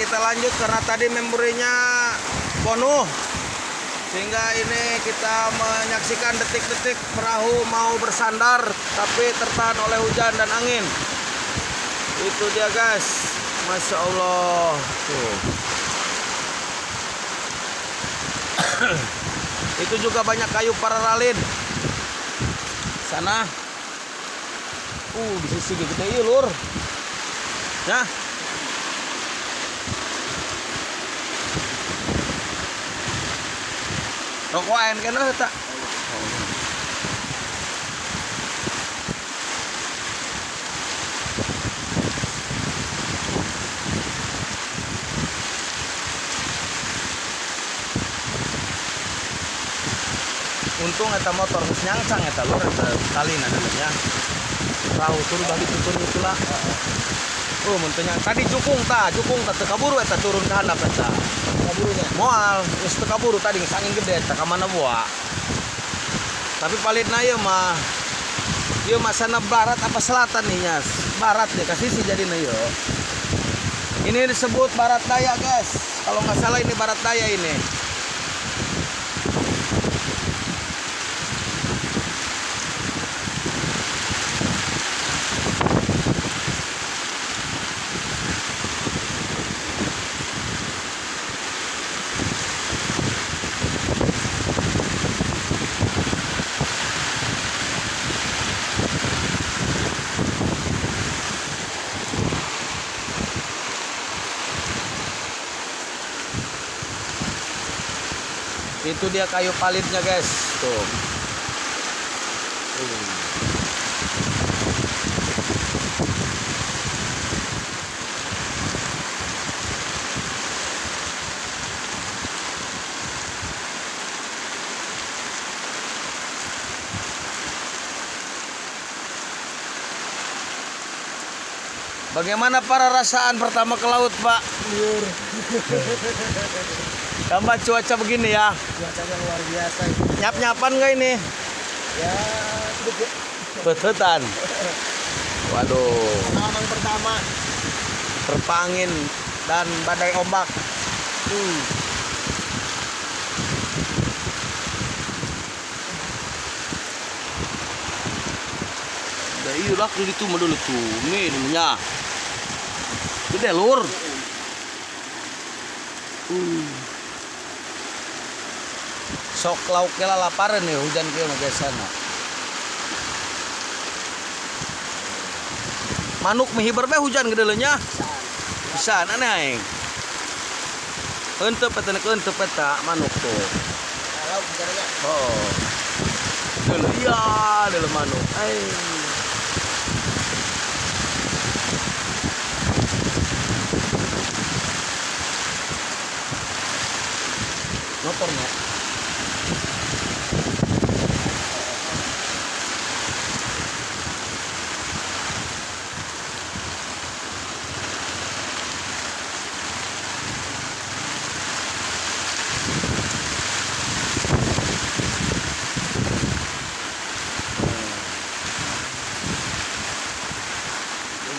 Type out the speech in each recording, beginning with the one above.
kita lanjut karena tadi memorinya penuh. Sehingga ini kita menyaksikan detik-detik perahu mau bersandar tapi tertahan oleh hujan dan angin. Itu dia guys. Masya Allah. Tuh. Itu juga banyak kayu pararalin. Sana. Di sisi gede ieu lur. Nah. Rokok aen keneh eta. Untung eta motor geus nyangsang eta lur eta talina nya. Perahu turun bagi turun itulah. Oh, mun teu tadi jukung tah teu kaburu eta turun ka handap eta. Kaburunya. Moal, geus teu kaburu tadi geus angin gede eta ka mana boa. Tapi palidna ieu mah ieu mah sana barat apa selatan nih nyas? Barat deh ka sisi jadina ieu. Ini disebut barat daya, guys. Kalau nggak salah ini barat daya ini. Itu dia kayu palitnya guys, tuh. Bagaimana para rasaan pertama ke laut, Pak? Liur. Tambah cuaca begini ya. Cuacanya luar biasa ini. Nyap-nyapan nggak ini? Ya, sedikit. Betutan. Waduh. Pengalaman pertama. Terpangin dan badai ombak. Da iya lah itu mah dulu tuh, nya. Gede lur. Sok lauk kela laparan nih hujan kieu mah biasana. Manuk mihiber bae hujan gede nya. Pisan aneh aing. Heunteup eta heunteup eta manuk tuh. Lauk bicaranya. Oh. Deuleu iya, deuleu manuk. Aing. Motornya.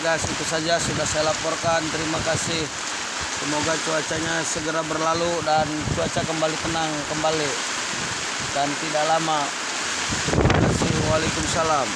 Guys, itu saja sudah saya laporkan. Terima kasih. Semoga cuacanya segera berlalu dan cuaca kembali tenang kembali dan tidak lama. Terima kasih. Waalaikumsalam.